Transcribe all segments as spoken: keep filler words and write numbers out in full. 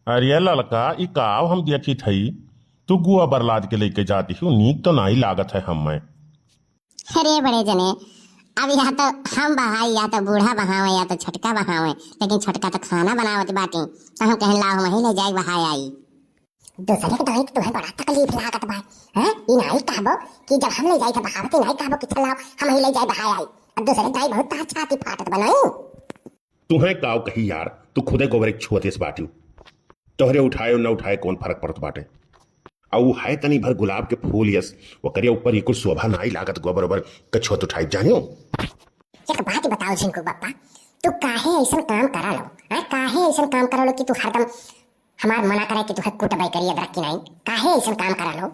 अरे ललका, ई काव हम देखित हई, तू गोबर लाद के लइके जाती हूँ, नीक तो नाहीं लागत है हम्मे। अरे बड़े जने, अब या तो हम बहाई, या तो बूढ़ा बहावे, या तो छोटका बहावे, लेकिन छोटका तो खाना बनावत बाटी, तो हम कहन लाओ हम ही ले जाई बहाई आई। दूसरे के दाई के तुम्हें बड़ा तकलीफ लागत बा, हैं? ई नाहीं कहबो कि जब हम ले जाई तो बहावत, ई नाहीं कहबो कि चलाओ हम ही ले जाई बहाई आई। अब दूसरे के दाई बहुत तार छाती फाटत बनाई। तुहें काव कही यार, तू खुदे गोबर एक छुअत इस बाटियो। तोहरे उठाए न उठाए कौन फर्क पड़त बाटे? अउ उ है तनी भर गुलाब के फूल यस, ओकरे ऊपर ई कुल शोभा नाई लागत गोबर ओबर के छुअत उठाई जानियो। एक बात बताओ झिनकू बप्पा, तू काहे ऐसन काम करा लो? हैं? काहे ऐसन काम करा लो कि तू हरदम हमार मना करे कि तुहे कुटबै करी अदरक की नाई? काहे ऐसन काम करा लो?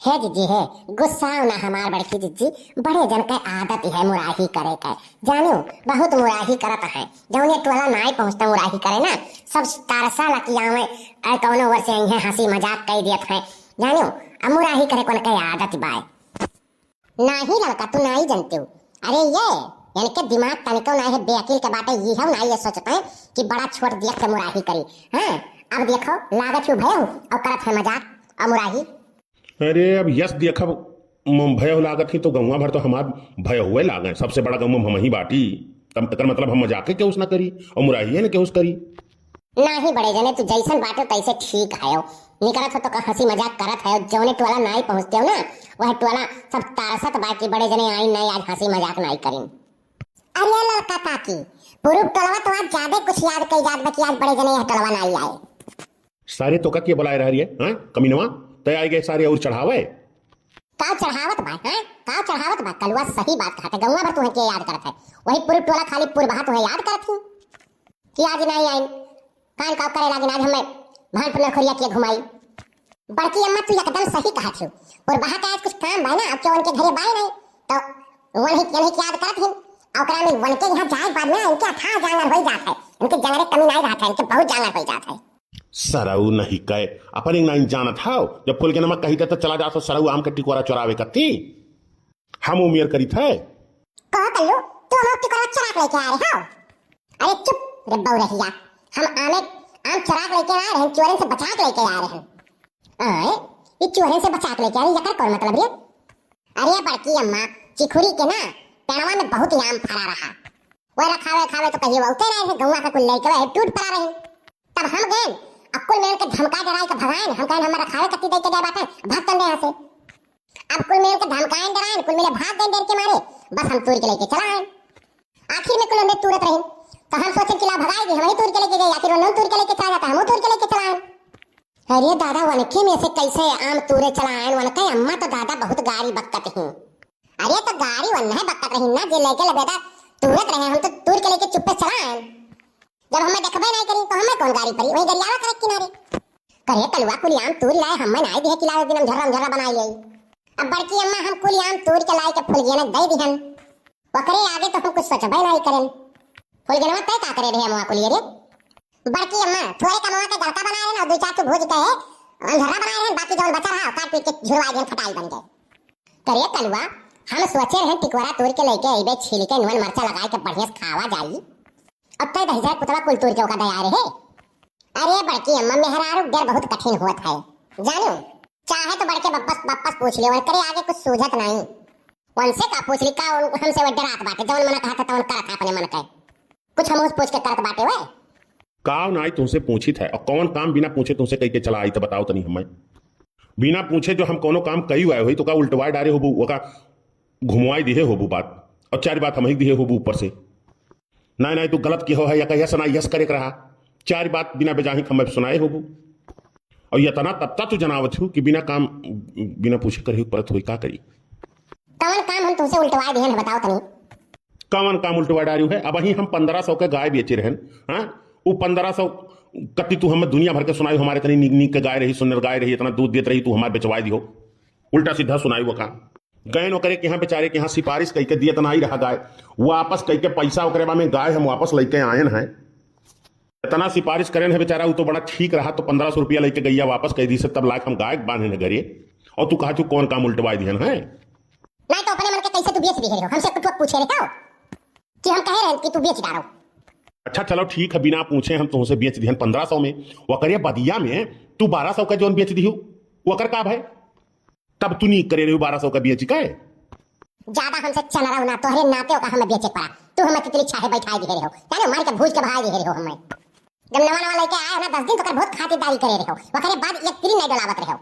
हे जिज्जी हे, गुस्साओ ना हमार बड़की जिज्जी, बड़े जन के आदत है मुराही करे के। जानियो, बहुत मुराही करत है। जौने टोला नाई पहुँचता मुराही करे ना, सब तरसा लकियावे, अरे कौनो ओर से इहे हँसी मजाक कई दियत है। जानियो, अब मुराही करे कौन के आदत बाय। नाहीं ललका, तू नाहीं जनते हो। अरे ये, इनके दिमाग तनिको नाहीं है, बेअकिल के बाटे, ये हम नाहीं ये सोचते हैं कि बड़ा छोट दियत के मुराही करी। हाँ, अब देखो, लागत ही भय हो और करत है मजाक और मुराही। अरे अब यस देखब, म-, भय हो लागत ही तो गौवा भर तो हमार भय हुए लागे, सबसे बड़ा गौवा में हम ही बाटी। तब एकर मतलब हम मजाके केहू से ना करी और मुराही है ना केहू से करी। नाही बड़े जने, तू जैसन बाटो तैसे ठीक हयो। निकरत हो तो का हँसी मजाक करत हयो। जौने टोला नाई पहुँचते हो ना, वह टोला सब तरसत बा कि बड़े जने आई नाई, आज हँसी मजाक नाई करीन। अरे ललका काकी, पूरब टोलवा तो आज ज्यादा कुछ याद कई जात बा कि आज बड़े जने यह टोलवा नाई आए। सारे तोका के बुलाए रह रही है, हाँ? कमीनवा, तय आए गए सारे और चढ़ावे। का चढ़ावत बा, हाँ? का चढ़ावत बा? कलुआ सही बात कहत है, गौवा भर तुहे के याद करत है। वही पूरब टोला खाली पुरबहा तुहे याद करत ही। कि आज नाई आइन, कान का करे लागिन, आज हमें भान पर नखरिया के घुमाई। बड़की अम्मा, तू एकदम सही कहत हो। पुरबहा का आज कुछ काम बा ना, अब के उनके घरे बाय नहीं, तो वनही, वनही के याद करत हिन, आ ओकरा में वनके यहाँ जाए के बाद ना, इनके अथाह जांगर होई जात है, इनके जंगरे कमी नाई रहत है, इनके बहुत जांगर होई जात है। सरऊ नहीं कहे, अपन एक नाई जानत हव, जब फुलगेनवा कही दे तो चला जात हो सरऊ आम के टिकोरा चोरावे कत्ती। हम उमियर करी थे। कहो कल्लू, तू हम टिकोरा चोरा के लेके आ रहे हो? अरे चुप रे बौरहिया, हम आमे आम चोरा के लेके आ रहे हैं, चोरन से बचा के लेके आ रहे हैं। आए, ई चोरन से बचा के लेके आ रहे, यकर कौन मतलब रे? अरे बड़की अम्मा, चिखुरी के ना पेड़वा में बहुत आम फरा रहा। वो रखावे खावे तो कहिए वो उतर आए हैं, गौवा का कुल लेके वह टूट पड़ा रहे। तब हम गए, अब कुल मिलन के धमका डराए के भगाए, हम कहे हम रखावे कत्ती दे के गए बाटे, भाग चल रहे यहाँ से। अब कुल मिल के धमकाएन डराएन, कुल मिले भाग गए डर के मारे। बस हम तूर के लेके चला आएन। आखिर में कुल हमरे तूरत रही, तो हम सोचे कि ला भगाई दी, हम ही तूर के लेके गए, आखिर उन्होंने तूर के लेके चला जाता, हम तूर के लेके चला आएन। अरे दादा, वनके में से कैसे आम तूरे चला आएन? वनके अम्मा तो दादा बहुत गारी बकत ही। अरे तो गारी वन्ने बकत रही ना, जे लेके लबेदा तूरत रहे, हम तो तूर के लेके चुप्पे चला आएन। जब हमें देखबे नहीं करी तो हमें कौन गारी पड़ी, वही गरियावा करे किनारे। करे कलुआ, कुल आम तूरी लाए, हमें नाई दिहे किलावे, दिन हम झर्रा झर्रा बनाई ले। अब बड़की अम्मा हम कुल आम तूरी के लाई के फुलगेना दे दिहन, ओकरे आगे तो हम कुछ सोचबे नहीं करेन। फुलगेनवा तय का करे रहे अम्मा कुलिये रे? बड़की अम्मा थोड़े कमवा के गलका बनाए रहे और दो चार ठो भूज के अंधरा बनाए रहे, बाकी जौन बचा रहा काट पीट के झुरवा दिहन, खटाई बन गए। करे कलुआ, हम सोचे रहे टिकोरा तोड़ के लेके अइबे, छील के नून मरचा लगाए के बढ़िया से खावा जाई। अब तय दहिजरा पुतवा कुल तोड़ के ओका दया रहे। अरे बड़की अम्मा, मेहरारू के डर बहुत कठिन होत है, जानो। चाहे तो बड़के बप्पस, बप्पस पूछ लियो, ओकरे आगे कुछ सूझत नहीं। उनसे का पूछ ली, का उन-, हमसे वो डरात बाटे, जौन मन कहत है तौन करत है अपने मन के। कुछ हम उस पूछ के करत बाटे वे। काव नाई तुमसे पूछित है, और कौन काम बिना पूछे तुमसे कह के चला आई, तो बताओ तनी हमें। बिना पूछे जो हम कोनो काम कही हुआ होई, तो का उल्टवाए डारे होबू, ओका घुमवाई दिहे होबू बात, और चार बात हम ही दिहे होबू ऊपर से। नाई, नाई, तू गलत किहो है, या कहिया से ना यस करे के रहा, चार बात बिना बेजाही के हमें सुनाए होबू। और यतना तब तक तू जनावत हो कि बिना काम, बिना पूछे करे परत होई, का करी? कौन काम हम तुमसे उल्टवाए दिहन है, बताओ तनी। कवन काम उल्टवा डारियो है? अबहीं हम पन्द्रह सौ के गाय बेचे रहन, हाँ? उ पन्द्रह सौ कत्ती तू हमें दुनिया भर के सुनाई, हमारे तनी नीक, नीक के गाय रही, सुंदर गाय रही, इतना दूध देत रही, तू हमार बेचवाई दिहो। उल्टा सीधा सुनाई वो काम। गए ओकरे के यहाँ, बेचारे के यहाँ सिफारिश कइके दियत नाई रहा गाय, वापस कइके पैसा ओकरे बा में गाय हम वापस लइके आयन हैं। इतना सिफारिश करेन है बेचारा, उ तो बड़ा ठीक रहा, तो पन्द्रह सौ रुपया लइके गइया वापस कइ दी से, तब लायक हम गाय बांधे न घरे। और तू कहा तू कौन काम उल्टवाई दिहन है? नाई तो अपने मन के कैसे तू बेच दिहे रहो, हमसे कुछ पूछे रहे हो कि हम कहे रहे कि तू बेच डारो। अच्छा चलो ठीक है, बिना पूछे हम तुमसे बेच दिहन पन्द्रह सौ में, वकरे बदिया में तू बारह सौ का जौन बेच दिहू, वकर का भय? तब तू नीक करे रहियो बारह सौ का बेच के। ज्यादा हमसे चनराव ना, तोहरे नाते ओका हमें बेचे पड़ा। तू हमें तितली छाहे बैठाए दिहे रहो, जाने मार के भूज के भगाए दिहे रहो हमें। जब नवा नवा लइके आए हो ना, दस दिन तो ओकर बहुत खातिरदारी करे रहो, ओकरे बाद एक तिली नहीं डोलावत रहो।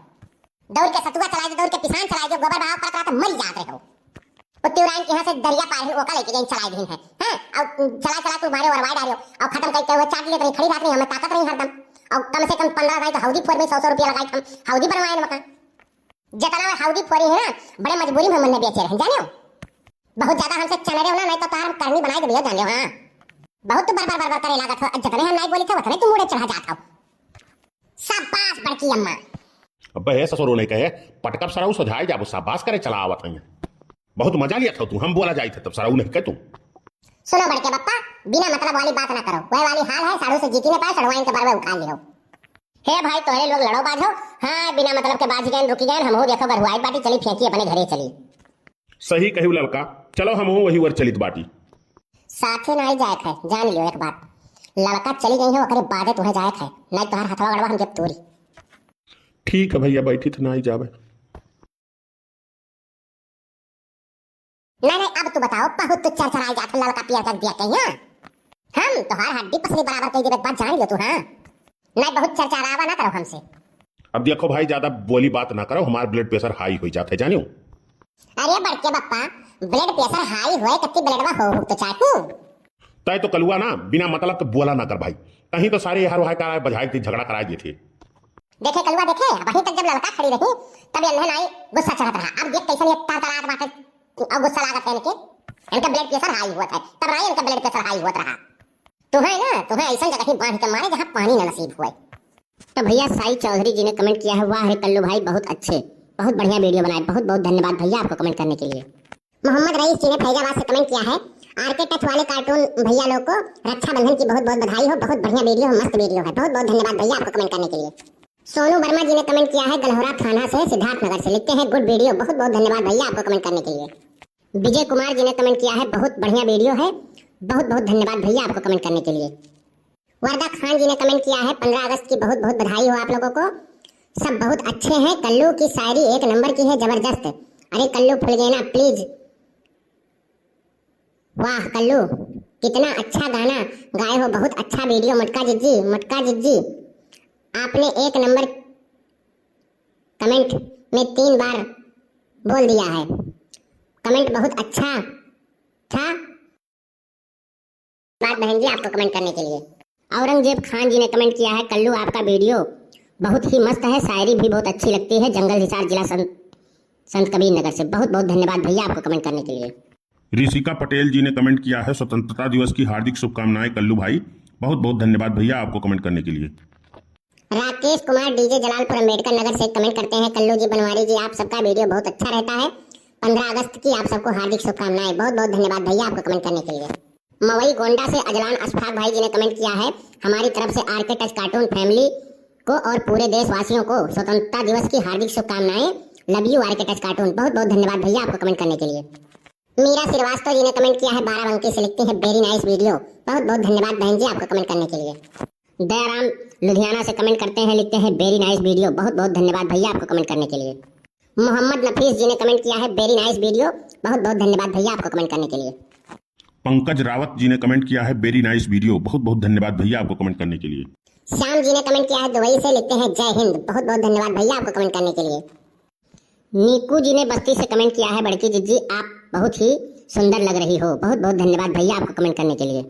दौड़ के सतुआ चलाए दे, दौड़ के पिसान चलाए दे, गोबर बहाव परत रहा तो मरी जात रहो। वो तिवराइन के यहाँ से दरिया पार है, ओका लेके जाइन चलाए दिन है, हैं? और चला चला तू मारे वरवाए डारियो, और खत्म करके वो चाट लेत रही, खड़ी रहत रही, हमें ताकत रही हरदम। और कम से कम पन्द्रह भाई तो हौदी फोर में सौ सौ रुपया लगाई हम हौदी बनवाए न मकान। जितना वे हौदी फोरी है ना, बड़े मजबूरी में मन्ने बेचे रहे, जानियो। बहुत ज्यादा हमसे चनरे हो ना, नहीं तो तार हम करनी बनाए देबे, जानियो, हाँ। बहुत तू बर बर बर बर करे लागत हो, जितने हम नहीं बोली थे, उतने तू मुड़े चढ़ा जात हो। शाबाश बड़की अम्मा। अबे हे ससुरो नहीं कहे, पटकब सराऊ सजाए जाबो, शाबाश करे चला आवत है। बहुत मजा लिया था तू, हम बोला जाई थे तब सराऊ नहीं कह तू। सुनो बड़के बप्पा, बिना मतलब वाली बात ना करो, वह वाली हाल है, साढ़ू से जीती न पाए, सड़वाइन के बार में उखाड़ लियो। हे भाई, तोहरे लोग लड़ो बाझो। हाँ, बिना मतलब के बाझ गए, रुकी गए, हमहू देखो गरहुआई बाटी, चली फेंकी अपने घरे चली। सही कहू ललका, चलो हमहू वही ओर चलित बाटी। साथे नाई जाए है, जान लियो एक बात, ललका चली गई है, ओकरे बादे तुहे जाए है, नहीं तोहर हथवा गड़वा हम जब तोरी। ठीक है भैया, बैठी तो नाई जावे। नहीं, नहीं, अब तू बताओ, बहुत तू चरचराई जात हो ललका पियर कर दिया कहीं, हाँ? हम तोहार हड्डी पसली बराबर कह देबे, बात जान लियो तू, हाँ? नहीं, बहुत चरचरावा ना करो हमसे। अब देखो भाई, ज्यादा बोली बात ना करो, हमार blood pressure high हो जात है, जानियो। अरे बड़के बप्पा, blood pressure high होए, कत्ती blood वा हो, हो तो चाहू। तय तो कलुआ ना, बिना मतलब के बोला ना कर भाई, कहीं तो सारे हर वहाँ कराए, बजाए के झगड़ा कराए देते। देखे कलुआ, देखे, वहीं तक जब ललका खड़ी रही, तब इन्हें नाई गुस्सा चढ़त रहा। अब देख कैसन ये तरतरात बाटे, और गुस्सा लागत है इनके। इनका blood pressure high हुआ था, तब नाई इनका blood pressure high हुआ रहा। तुम्हें ना, तुम्हें ऐसा जगह ही बांध के मारे जहाँ पानी ना नसीब हुए। तो भैया साई चौधरी जी ने comment किया है, "वाह रे कल्लू भाई, बहुत अच्छे, बहुत बढ़िया video बनाए।" बहुत बहुत धन्यवाद भैया आपको comment करने के लिए। मोहम्मद रईस जी ने फैजाबाद से comment किया है, "आरके टच वाले cartoon भैया लोग को रक्षाबंधन की बहुत बहुत बधाई हो, बहुत बढ़िया video है, मस्त video है।" बहुत बहुत धन्यवाद भैया आपको comment करने के लिए। सोनू वर्मा जी ने comment किया है गलहोरा थाना से, सिद्धार्थनगर से, लिखते हैं, "Good video।" बहुत बहुत धन्यवाद भैया आपको comment करने के लिए। विजय कुमार जी ने comment किया है, "बहुत बढ़िया video है।" बहुत बहुत धन्यवाद भैया आपको comment करने के लिए। वर्दा खान जी ने comment किया है, "पन्द्रह अगस्त की बहुत बहुत बधाई हो आप लोगों को, सब बहुत अच्छे हैं।" कल्लू की शायरी एक नंबर की है, जबरदस्त। अरे कल्लू फुलगेना please। वाह कल्लू, कितना अच्छा गाना गाए हो, बहुत अच्छा video। मोटका जिज्जी, मोटका जिज्जी, आपने एक नंबर comment में तीन बार बोल दिया है। Comment बहुत अच्छा था। धन्यवाद बहन जी आपको comment करने के लिए। औरंगजेब खान जी ने comment किया है, "कल्लू आपका video बहुत ही मस्त है, शायरी भी बहुत अच्छी लगती है, जंगल हिसार जिला संत, संत कबीर नगर से।" बहुत बहुत धन्यवाद भैया आपको comment करने के लिए। ऋषिका पटेल जी ने comment किया है, "स्वतंत्रता दिवस की हार्दिक शुभकामनाएं कल्लू भाई।" बहुत बहुत धन्यवाद भैया आपको comment करने के लिए। राकेश कुमार डीजे जलालपुर अम्बेडकर नगर से comment करते हैं, "कल्लू जी बनवारी जी, आप सबका video बहुत अच्छा रहता है। पन्द्रह अगस्त की आप सबको हार्दिक शुभकामनाएं।" बहुत बहुत धन्यवाद भैया आपको comment करने के लिए। मवई गोंडा से अजलान अशफाक भाई जी ने comment किया है, "हमारी तरफ से आरके टच cartoon family को और पूरे देशवासियों को स्वतंत्रता दिवस की हार्दिक शुभकामनाएं। Love you RK touch cartoon।" बहुत बहुत धन्यवाद भैया आपको comment करने के लिए। मीरा श्रीवास्तव जी ने comment किया है बाराबंकी से, लिखती है, "Very nice video।" बहुत बहुत धन्यवाद बहन जी आपको comment करने के लिए। दयाराम लुधियाना से comment करते हैं, लिखते हैं, "Very nice video।" बहुत बहुत धन्यवाद भैया आपको comment करने के लिए। मोहम्मद नफीस जी ने comment किया है, "Very nice video।" बहुत बहुत धन्यवाद भैया आपको comment करने के लिए। पंकज रावत जी ने comment किया है, "Very nice video।" बहुत बहुत धन्यवाद भैया आपको comment करने के लिए। श्याम जी ने comment किया है दुबई से, लिखते हैं, "जय हिंद।" बहुत बहुत धन्यवाद भैया आपको comment करने के लिए। नीकू जी ने बस्ती से comment किया है, "बड़की जिज्जी आप बहुत ही सुंदर लग रही हो।" बहुत बहुत धन्यवाद भैया आपको comment करने के लिए।